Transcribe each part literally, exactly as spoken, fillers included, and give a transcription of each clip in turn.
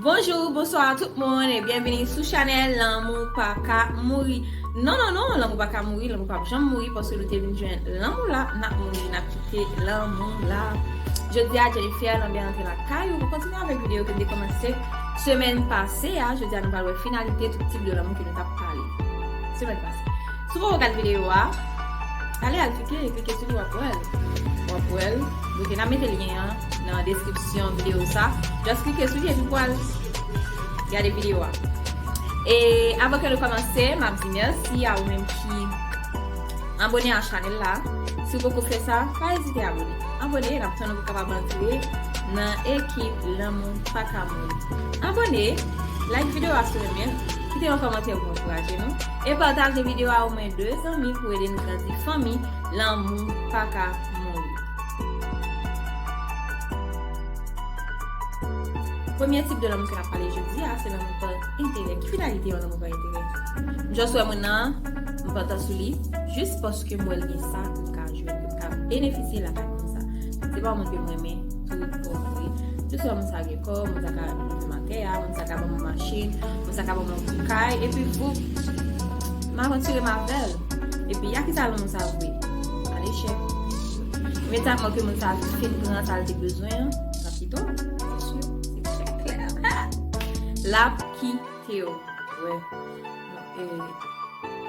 Bonjou, bonswa tout moun e byenvini sou chanèl Lanmou Pa Ka Mouri. Non, non, non, lanmou pa ka mouri, lanmou p ap janm mouri, paske nou te vin jwenn lanmou la, n ap mouri, n ap kite lanmou la. Jodi a, Jennifer Lambert antre lakay ou pou kontinye avèk videyo ke m te kòmanse semèn pase a. Jodi a, nou pral wè finalite tout tip de lanmou ke nou t ap pale semèn pase. Si w poko gad videyo a, ale al klike, klike sou li, w ap wè l. W ap wè l. Ok, n ap mete lyen an nan deskripsyon videyo sa. Just klike sou li epi w al gade videyo a. E avan ke nou kòmanse, m ap di mèsi a ou menm ki abone a chanèl la. Si w poko fè sa, pa ezite abone. Abone, n ap tann ou pou kapab antre nan ekip Lanmou Pa Ka Mouri. Abone, like videyo a si w renmen l, kite yon kòmantè pou ankouraje nou, e pataje videyo a omwen de zanmi pou ede n grandi fanmi Lanmou Pa Ka Mouri. Premye tip de lanmou ke n ap pale jodi a, se lanmou pa enterè. Ki finalite yon lanmou pa enterè? M just wè moun nan, m pantan sou li, jis paske m wè l gen sa ke m ka jwenn, ke m ka benefisye lakay moun sa. Se pa yon moun ke m renmen, tout bon vre. Jis wè moun sa gen kò, moun sa ka leve m atè a, moun sa ka ban m yon machin, moun sa ka ban m yon ti kay, epi voup, m avantire m avè l. Epi a kisa lanmou sa vwe? A lechèk. Imedyatman ke moun sa fin pran sa l te bezwen an, l ap kite w. Se si, se klè, klè. L ap kite w. Wè. Donk, e,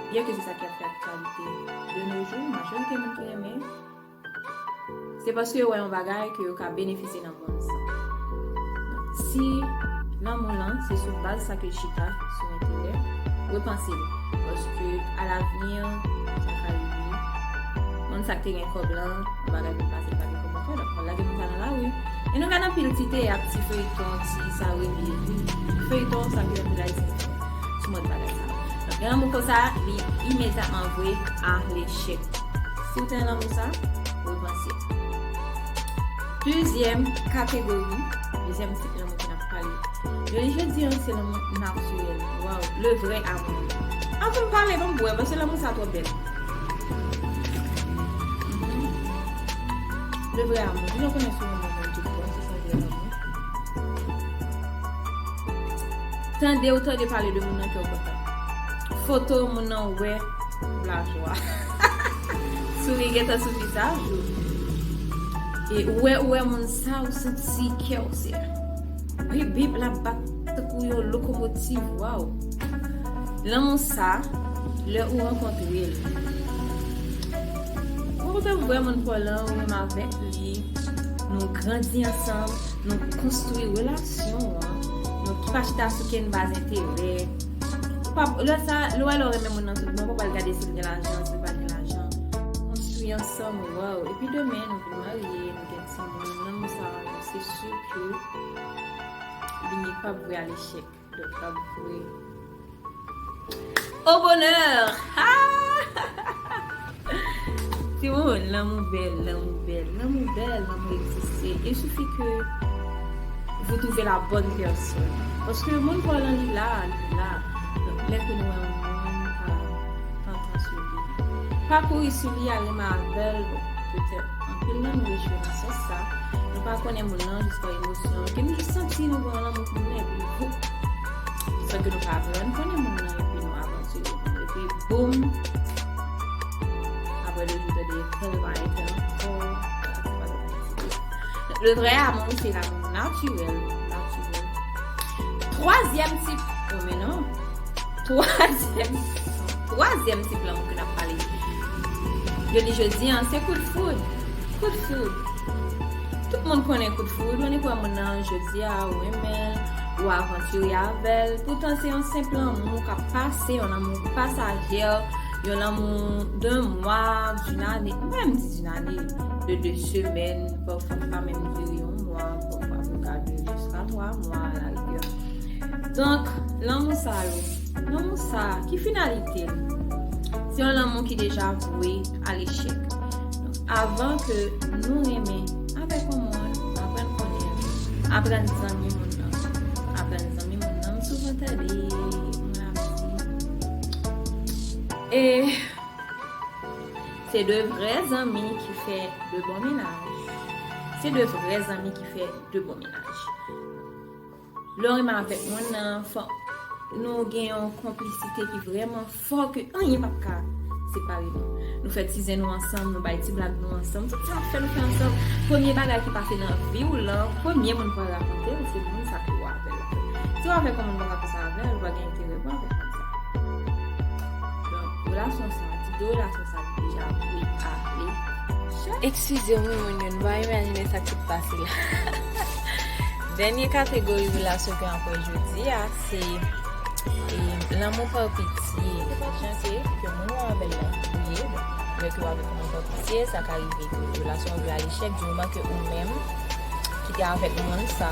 byen ke se sa ki ap fè aktyalite de nos jours, majorite moun ki renmen, se paske yo wè yon bagay ke yo ka benefisye nan mond sa. Si lanmou lan se sou baz sa ke l chita, sou enterè, repanse l. Paske alavni, sa ka rive. Moun sa k te gen kòb lan, yon bagay vin pase, l pa gen kòb ankò, donk, l ap lage moun sa nan lari. E nou gade anpil ti teyat, ti feyton, ti sa rele, feyton sa ke anpil Ayisyen fè sou mòd bagay sa. Donk, yon lanmou konsa, li imedyatman vwe a lechèk. Si w te nan lanmou sa, repanse. Dezyèm kategori, dezyèm tip lanmou ke n ap pale. Jodi, jodi a, se lanmou natirèl. Waw, le vrai amour. Avan m pale, ban m bwè, paske lanmou sa twò bèl. Mhm. Le vrai amour. Ou konnen sou lanmou moun tout bon, se sa vrè lanmou. Tande ou tande pale de moun nan, kè w kontan. Foto moun nan ou wè, lajwa. Souri gentan sou vizaj ou. E ou wè, ou wè moun sa, ou santi kè w se bip bip l ap bat tankou yon lokomotiv, waw. Lanmou sa, lè ou rankontre l, ou rankontre vrè moun pa w lan, ou menm avèk li, nou grandi ansanm, nou konstwi relasyon an, nou pa chita sou kenn baz enterè. Ou pa, lè sa, lè w wè lè w renmen moun nan tout bon, ou pa pral gade si l gen lajan, si l pa gen lajan. Konstwi ansanm, waw. Epi demen, nou vin marye, nou gen timoun, lanmou sa, se si ke li p ap vwe a lechèk. Donk, l ap vwe au bonheur. Ah! Timoun, lanmou bèl, lanmou bèl, lanmou bèl, lanmou egziste. Il suffit que vous trouvez la bonne personne. Paske moun pa w lan li la, li la. Donk, lè ke nou wè yon moun, pa, pa antre sou li. Pa kouri sou li, al renmen avè l. Bon, petèt, anpil nan nou echwe nan sans sa. Nou pa konnen moun nan, jis pa emosyon. Ke nou jis santi nou gen yon lanmou pou moun nan, epi voup. San ke nou pa vrèman konnen moun nan, epi nou avantire nou. Epi boum! Apre de jou, tande, tande pa gen kè ankò. Le vrai amour, se lanmou natirèl, natirèl. Twazyèm tip, oh, men non. Twazyèm, twazyèm tip lanmou ke n ap pale. Yo di jodi an, se kout foud. Kout foud. Tout moun konnen kout foud. Ou annik wè moun nan jodi a, ou renmen l, ou avantire avè l. Poutan se yon senp lanmou k ap pase, yon lanmou pasajè, yon lanmou d'un mois, d'une année, menm di d'une année, de deux semaines, pafwa pa menm dire yon mwa, pafwa pou ka dire jusqu'à trois mois à la rigueur. Donk, lanmou sa yo, lanmou sa, ki finalite l? Se yon lanmou ki deja vwe a lechèk. Avan ke nou renmen avèk yon moun, aprann konnen l, aprann zanmi moun nan, aprann zanmi moun nan, m souvan tande moun ap di, e se de vrè zanmi ki fè de bon mennaj. Se de vrè zanmi ki fè de bon mennaj. Lè w renmen avèk moun nan, fò nou gen yon konplisite ki vrèman fò ke anyen p ap ka separe nou. Nou fè ti zen nou ansanm, nou bay ti blag nou ansanm. Tout sa n ap fè, nou fè ansanm. Premye bagay ki pase nan vi w lan, premye moun pou w rakonte l, se moun sa ke w avè l la. Si w avèk yon moun pa rakonte sa avè l, ou pa gen enterè pou w avèk moun sa. Donk, relasyon sa, ti de relasyon sa deja ap ale. Eskize m, wi, moun yo, nou pa imajine sa k sot pase la. Dènye kategori relasyon ke m ap wè jodi a, se, e, lanmou pa pitye. Jan ke, ke moun ou avè l la, ou ye, lè ke w avèk moun pa pitye, sa ka rive ke relasyon an vin al echèk di moman ke ou menm ki te avèk moun sa,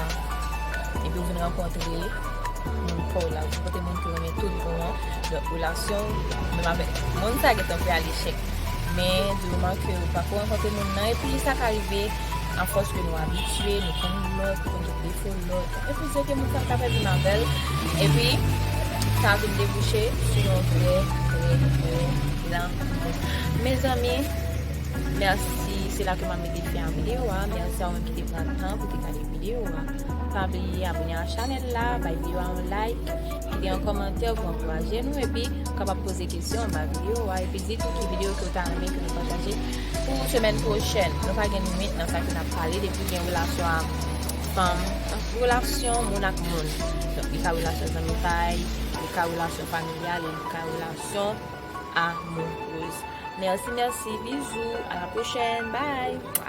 epi ou vin rankontre moun pa w la, ou rankontre moun ki renmen tout bon an, donk relasyon ou menm avèk moun sa gentan vin al echèk. Men, di moman ke ou pako rankontre moun nan, epi sa ka rive afòs ke nou abitye, nou konn lòt, nou konn tout defo lòt. Epi se ke moun sa ka fè vin avè l, epi sa vin debouche sou yon vrè, vrè, vrè lanmou. Mezanmi, mèsi, se la ke m ap mete fen a videyo a. Mèsi a ou menm ki te pran tan pou te gade videyo a. Pa bliye abòne a chanèl la, bay videyo a yon like, kite yon kòmantè pou ankouraje nou, epi ou kapab poze kesyon anba videyo a, epi di tou ki videyo ke w ta renmen ke nou pataje pou semèn pwochèn. Nou pa gen limit nan sa ke n ap pale depi gen relasyon a fanm, relasyon moun ak moun. Donk, li ka relasyon zanmitay, li ka relasyon familyal, e li ka relasyon amourez. Mèsi, mèsi, bizou, a la pwochèn, bye!